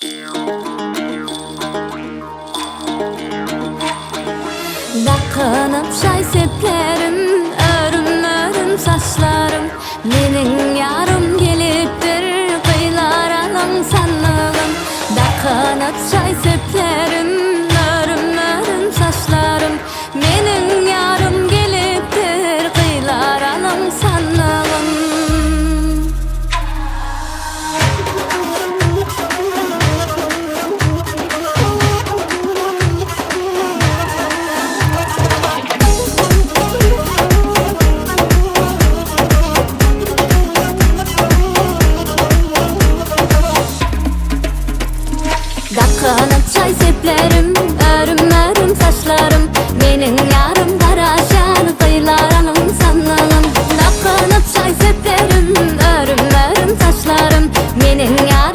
Dakynyp şaý-seplerim, örüm-örüm saçlarym, Meniň ýarym gelipdir, gyýlar alyň sandygym. Dakynyp şaý-seplerim, örüm-örüm saçlarym, Meniň ýarym gelipdir, gyýlar alyň sandygym. Dakynyp şaý-seplerim, örüm-örüm saçlarym, Meniň ýarym garaşýan gyýlar alyň sandygym. Dakynyp şaý-seplerim, örüm-örüm saçlarym, Meniň ýarym.